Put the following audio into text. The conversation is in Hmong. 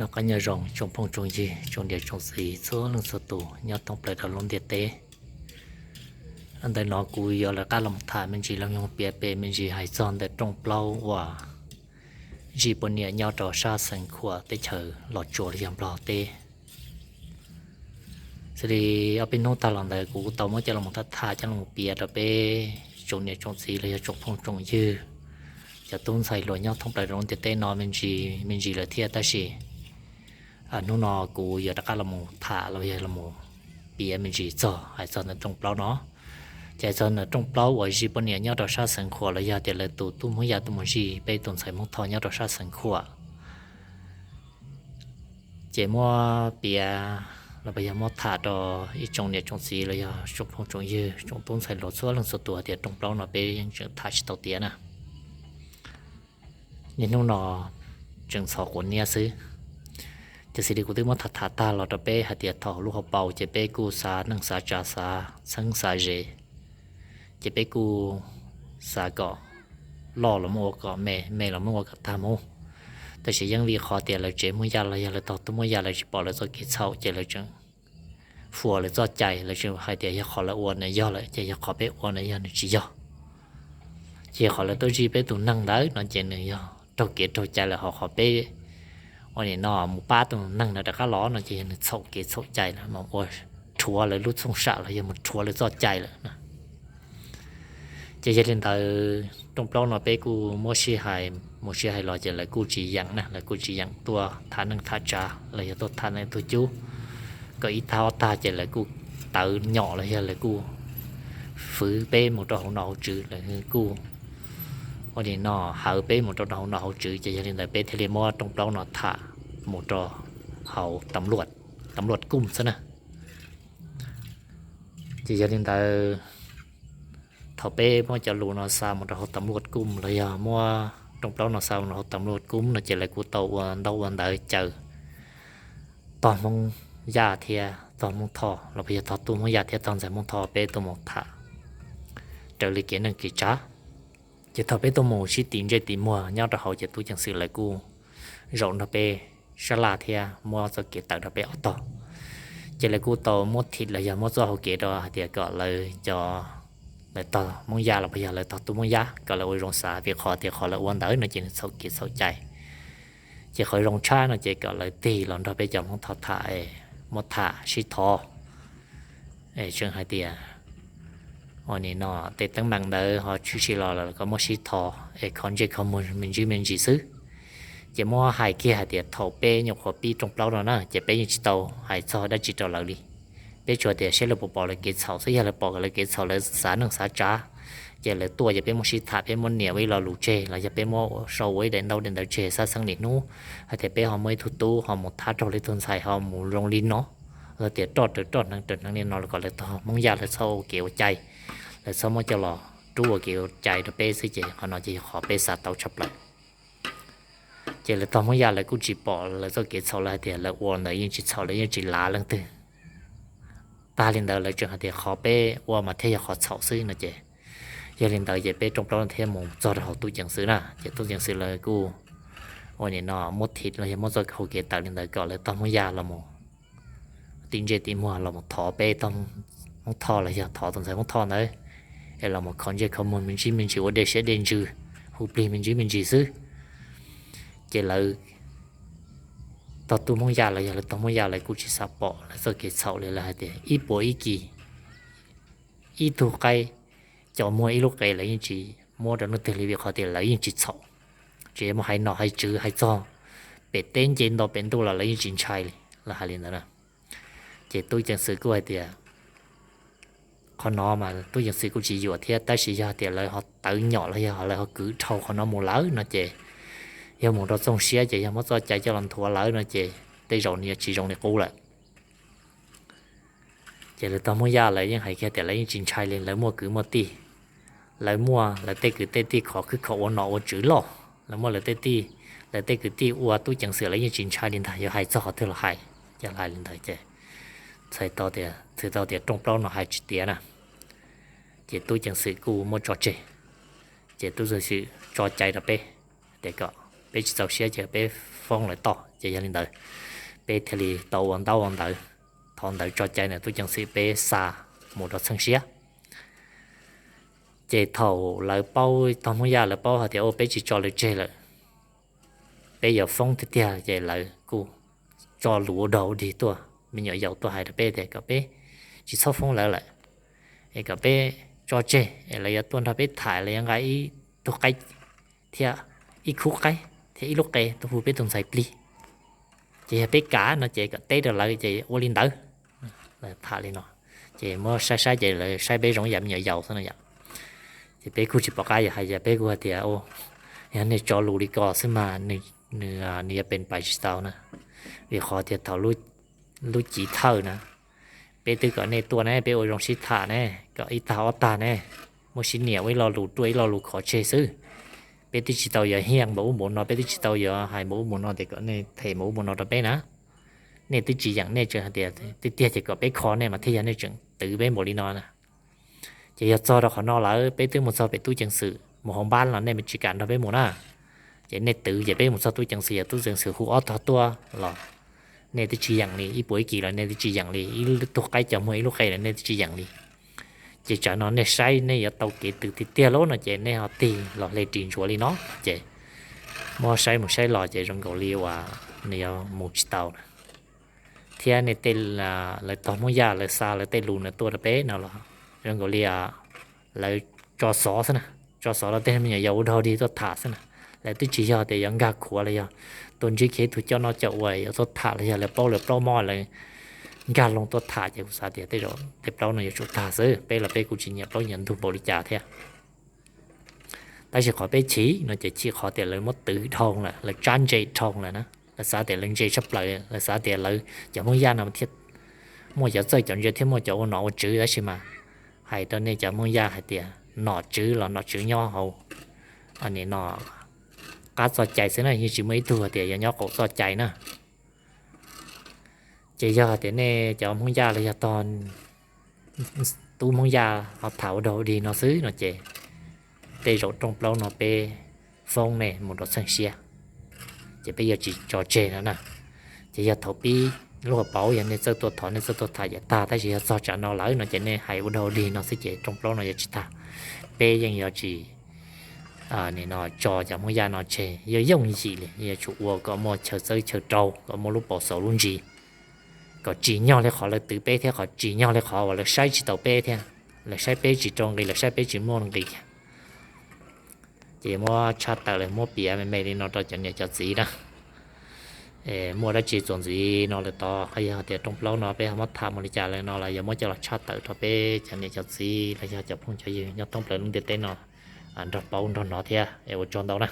Noj qab nyob zoo tsoom phooj tsoom ywg, tsoom niam tsoom txiv txhua leej txhua tus nyob thoob plaws rau lub ntiaj teb. Ntawm no kuv yuav rov qab los tham me ntsis los yog piav pem me ntsis hais txog ntawm rooj plaub uas zij poj niam nyob rau sab Xeev Khuam teb chaws Los Tsuas los yog Nplog teb. Xws li ob peb hnub tag los ntawd kuv tau muab coj los tham, coj los piav rau peb tsoom niam tsoom txiv los yog tsoom phooj tsoom ywg, cov tub ntxhais hluas nyob thoob plaws rau lub ntiaj teb no me ntsis me ntsis lawm thiab, tab sis hnub no kuv yuav rov qab los tham los yog los piav me ntsis txog hais txog ntawm rooj plaub no. Ces hais txog ntawm rooj plaub uas zij poj niam nyob rau sab Xeev Khuam los yog tias lawv tus tub Hmoob Yaj tuaj mus zij peb tus ntxhais Hmoob Thoj nyob rau sab Xeev Khuam, ces muab piav los yog muab tham rau ib tsoom niam tsoom txiv los yog tsoom phooj tsoom ywg, tsoom tub ntxhais hluas txhua leej txhua tus tias rooj plaub no peb yeej tseem tham tsis tau tiav na. Niaj hnub no tseem ntxhov quav niab xwb. Ces xws li kuv twb muab tham tham tag los rau peb hais tias thaum lub hauv paus ces peb kuj xav neej xav tsav, xav txheeb xav ze, ces peb kuj xav kom loj los muab ua kom me, me los muab ua kom tag mus. Tab sis yeej vim qhov tias lawv tsev Hmoob Yaj los yog lawv tog tub Hmoob Yaj lawv tsis pom lawv txoj kev txhaum ces lawv tseem fuas lawv txoj cai, lawv tseem hais tias yog qhov lawv ua nws yog lawm ces yog qhov peb ua nws yog nws tsis yog. Ces qhov lawv tuaj zij peb tus neeg ntawd no ces nws yog raug kev raug cai lawm, ho qhov peb ua nim no mus pab tus neeg ntawd rov qab los no ces yog nws txhaum kev txhaum cai lawm, mus ua rhuav lawv lub txhooj sam los yog mus rhuav lawv txoj cai lawm. Ces yog li ntawd rooj plaub no peb kuj muab sib hais mus sib hais los ces lawv kuj tsis yeem na, lawv kuj tsis yeem tuaj tham neej tham tsav los yog tuaj tham neej tuaj cub kom ib tag ob tag, ces lawv kuj tawv nyom los yog lawv kuj fwv peb mus rau hauv nom hauv tswv, lawv kuj ua nim no hawv peb mus rau hauv nom hauv tswv. Ces yog li ntawd peb thiaj li muab rooj plaub no tham mus rau hauv tam luaj kum xwb na. Ces yog li ntawd thaum peb muab cov lus no xa mus rau hauv tam luaj kum los yog muab rooj plaub no xa mus rau hauv tam luaj kum no ces lawv kuj tau ua ntaub ua ntawv caw tog Hmoob Yaj thiab tog Hmoob Thoj los yog tog tub Hmoob Yaj thiab tog ntxhais Hmoob Thoj peb tuaj mus tham raws li kev neej kev tsav. Ces thaum peb tuaj mus sib tis ntsej tis muag nyob rau hauv ces tub ceev xwm lawv kuj zaum nrog peb sab laj thiab muab txoj kev tawm rau peb ob tog. Ces lawv kuj tau muab thim los yog muab txoj hau kev rau hais tias kom lawv cov, lawv tog Hmoob Yaj los yog lawv tog tub Hmoob Yaj kom lawv ua zoo xav, vim qhov tias qhov lawv ua ntawd no ces nws txhaum kev txhaum cai. Ces qhov zoo tshaj no ces kom lawv tig los nrog peb cov Hmoob Thoj tham, muab tham sib thov, tseem hais tias ua nim no tej teeb meem ntawd ho tshwm sim los lawm kom muab sib thov es kho ntsej kho muag me ntsis me ntsis xwb. Ces muab hais kiag hais tias thaum peb nyuam qhuav pib rooj plaub no na ces peb yeej tsis tau hais txog dab tsi rau lawv li. Peb tsuas tias saib lawv puas pom lawv kev txhaum xwb, yog lawv pom lawv kev txhaum lawv xav neej xav tsav, ces lawv tuaj ces peb muab sib tham, peb muab nias ua ib lo lus tseg los yog peb muab sau ua ib daim ntaub daim ntawv tseg xab xeeb niaj hnub hais tias peb ho muaj ib tug tub ho mus thab raug li tug ntxhais ho mus zoo li no, los tias roj raws roj hneev raws hneev li no los kom lawv tog Hmoob Yaj lawv txhob ua kev ua cai, lawv txhob muab coj los rub ua kev ua cai rau peb xwb. Ces qhov no ces yog qhov peb xav tau tshaj plaws. Ces lawv tog Hmoob Yaj lawv kuj tsis pom lawv txoj kev txhaum, lawv hais tias lawv ua ntawd yeej tsis txhaum, lawv yeej tsis lav leej twg. Tag li ntawd lawv tseem hais tias qhov peb ua mas thiaj yog qhov txhaum xwb no ces, yog li ntawd ces peb rooj plaub no thiaj mus txog rau hauv tub ceev xwm na, ces tub ceev xwm lawv kuj ua nim no muab thim los yog muab txoj hau kev tawm li ntawd kom lawv tog Hmoob Yaj los mus tis ntsej tis muag los mus thov peb tog Hmoob Thoj los yog thov tus ntxhais Hmoob Thoj ntawd es los mus kho ntsej kho muag me ntsis me ntsis, ua dej siab dej ntsws, hu plig me ntsis me ntsis xwb. Ces lawv tog tub Hmoob Yaj los yog lawv tog Hmoob Yaj lawv kuj tsis xav pom lawv txoj kev txhaum li, lawv hais tias ib puas ib kis ib tug qaib coj muag ib lub qe lawv yeej tsis muab rau leej twg li, vim qhov tias lawv yeej tsis txhaum. Tsis muaj hais nom hais tswv hais txog pem teb nce nto pem ntuj los lawv yeej tsis ntshai li, lawv hais li ntawd na. Ces tub ceev xwm kuj hais tias qhov no mas tub ceev xwm kuj tsis yuam thiab, tab sis yog tias lawv ho tawv nyom los yog lawv ho kwv dhau qhov no mus lawm no ces, yog mus rau txoog siab ces yog muab txoj cai coj los nthuav lawm no ces tej zaum nws yuav tsis zoo li qub lawm. Ces lawv tog Hmoob Yaj lawv yeej hais kiag tias lawv yeej tsis ntshai li, lawv muaj kwv muaj tij, lawv muaj lawv tej kwv tej tij khov khwb khov ua nom ua tswv loj, lawv muaj lawv tej tij, lawv tej kwv tij ua tub ceev xwm lawv yeej tsis ntshai li ntag, yuav hais txog qhov twg los hais. Ces hais li ntawd ces txhais tau tias, txhais tau tias rooj plaub no hais tsis tiav na, ces tub ceev xwm kuj muab tso tseg. Ces tub ceev xwm tso cai rau peb tias kom peb tsis txaus siab ces peb foob lawv tom. Ces yog li ntawd, peb thiaj li tau ua ntaub ua ntawv, thov ntawv tso cai ntawm tub ceev xwm peb xa mus rau txheej siab. Ces thaum lawv paub, tog Hmoob Yaj lawv paub hais tias, u, peb tsis tso lawv tseg lawm, peb yuav foob tiag tiag, ces lawv kuj tso lus ua dog ua dig tuaj, me nyuam yaus tuaj hais rau peb tias kom peb tsis txhob foob lawv lawm, es kom peb tso tseg es lawv yuav tuaj nrog peb tham, lawv yuav nqa ib tug qaib thiab ib khub qaib thiab ib lub qe tuaj hu peb tus ntxhais plig. Ces yog peb kam no ces kom teb rau lawv ces ua li ntawd. Lawv tham li no, ces muab saib saib ces lawv saib peb zoo yam me nyuam yaus xwb no yom. Ces peb kuj tsis pom qab yuav hais, yog peb kuj hais tias, u, yog nej tso lus li ko xwb mas nws, nws yuav pes pais tsis tau na, vim qhov tias thaum lub civ thawj na, peb twb kom nej tuaj ne, peb ua zoo sib tham ne, kom ib tag ob tag ne, muaj sib niam ua ib lo lus ruaj ib lo lus khov tseg xwb. Peb twb tsis tau yuav hiaj npaum ub npaum no, peb twb tsis tau yuav hais npaum ub npaum no tias kom nej them npaum ub npaum no rau peb na. Nej twb tsis yeem, nej tseem hais tias tiag tiag ces kom peb kho nej mas thiaj yog nej tseem twv peb npaum li no na. Ces yog txog rau qhov no lawm, peb twb mus txog pem tub ceev xwm mus hauv npab los nej tsis kam nrog peb mus na. Ces nej twv ces peb mus txog tub ceev xwm, yog tub ceev xwm hu ob tog tuaj los nej twb tsis yeem li, ib puas ib kis los nej twb tsis yeem li, ib tug qaib cog muag ib lub qe los nej twb tsis yeem li. Ces tsam no nej saib nej yuav tau kev twv tiag tiag lawm no ces nej ho tig los hle ris ntsuav li no ces muab saib mus saib los ces zoo nkaus li uas nws yuav mus tsis tau na. Thiab nej tej, lawv tog Hmoob Yaj lawv xa lawv tej lus no tuaj rau peb no los zoo nkaus li lawv tso xov xwb na, tso xov rau tej me nyuam yaus ua dog dig tuaj tham xwb na. Lawv twb tsis yog tias yuav nkag khuav los yog tuaj ntsib kiag ib tug coj noj coj ua yuav tuaj tham los yog lawv paub lawv plaub mob lawv nkag loo tuaj tham ces kuv xav tias tej zaum tej plaub no yuav tsum tag xwb, peb los peb kuj tsis nyiam plaub nyiam ntug npaum li cas thiab. Tab sis qhov peb chim no ces chim qhov tias lawv muab twv dhau lawm, lawv tsab ntse dhau lawm na. Lawv xav tias lawv ntse tshaj plaws, lawv xav tias lawv cov Hmoob Yaj no thiaj muaj cov txawj cov ntse thiab muaj cov ua nom ua tswv, tab sis mas hais rau nej cov Hmoob Yaj hais tias nom tswv los nom tswv nyob hauv no qab txoj cai xwb na, yeej tsis muaj ib tug tias yog nyob qaum txoj cai na. Ces yog hais tias nej cov Hmoob Yaj los yog tog tub Hmoob Yaj ho tham ua dog ua dig no xwb no ces tej zaum rooj plaub no peb foob nej mus rau txheej siab, ces peb yuav tsis tso tseg no na. Ces yog thaum pib lub hauv paus yog nej txawj tuaj thov nej txawj tuaj tham yam tag, tab sis yog txog tsam no lawm no ces nej hais ua dog ua dig no xwb ces rooj plaub no yuav tsis tag. Peb yeej yuav tsis, nim no tso cov Hmoob Yaj no tseg, yuav yooj yim li, yuav tsum ua kom muaj chaw txawb chaw rau, kom muaj lub paus xaus lub ntsis, kom tsim nyog li qhov lawv twv peb thiab qhov tsim nyog li qhov uas lawv saib tsis taus peb thiab, lawv saib peb tsis rau nqi, lawv saib peb tsis muaj nqis. Ces muab tshaj tawm los muab piav me me li no rau cov niam cov txiv na. Muaj dab tsi txuas ntxiv no lawm tod, yog tias rooj plaub no peb ho muab tham mus li cas lawm no los yog muab coj los tshaj tawm rau peb cov niam cov txiv los yog cov phooj cov ywg nyob thoob plaws lub ntiaj teb no nrog paub nrog hnov thiab es ua tsaug ntau na.